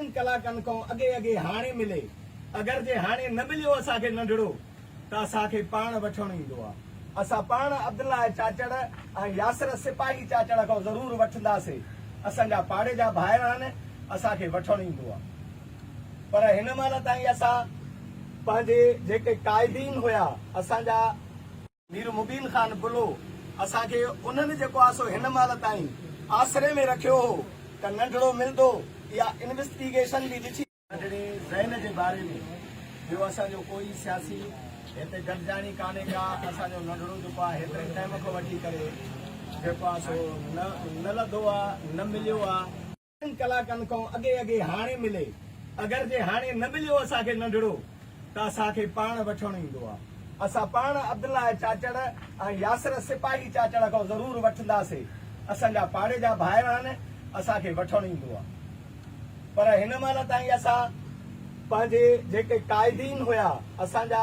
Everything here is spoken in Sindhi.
ٽن ڪلاڪن کان اڳي اڳي هاڻي ملي. اگر جي هاڻي نه مليو اسان کي ننڍڙو ته اسان کي پاڻ وٺڻ ايندو آ. اسان پاڻ عبدالله چاچڙ ۽ ياسر سپاهي چاچڙ کان ضرور وٺنداسي. اسان جا پاڙي جا ڀائر آهن اسان کي وٺڻ ايندو آ. پر هن مهل تائين اسان پنهنجي جيڪي قائدين هيا اسان جا. مير مبين خان بلو اسان کي انهن جيڪو آ سو هن مهل تائين آسري ۾ رکيو هو ته ننڍڙو ملندو اها انويسٽيگيشن به ڏٺي. ننڍڙي ذهن جي باري ۾ ٻيو اسان جو ڪوئي سياسي هتي گڏجاڻي ڪانهي ڪا اسان جو ننڍڙو جيڪو آ هيتري ٽائيم کان وٺي ڪري جيڪو آ سو نه نه لڌو آ نه مليو آ. ٽن ڪلاڪن کان اڳي اڳي هاڻي ملي. اگر جي هاڻي نه مليو اسان کي ننڍڙو ته اسان کي پاڻ وٺڻ ايندو آ. اسان پاڻ عبدالله چاچڙ ۽ ياسر سپاهي چاچڙ کان ضرور وٺنداسي. اسان جا پاڙي جا ڀائر آهن اسان کي وٺڻ ايندو آ. پر هن مهل تائين اسان پنهنجي جيڪي قائدين هيا اسان جا.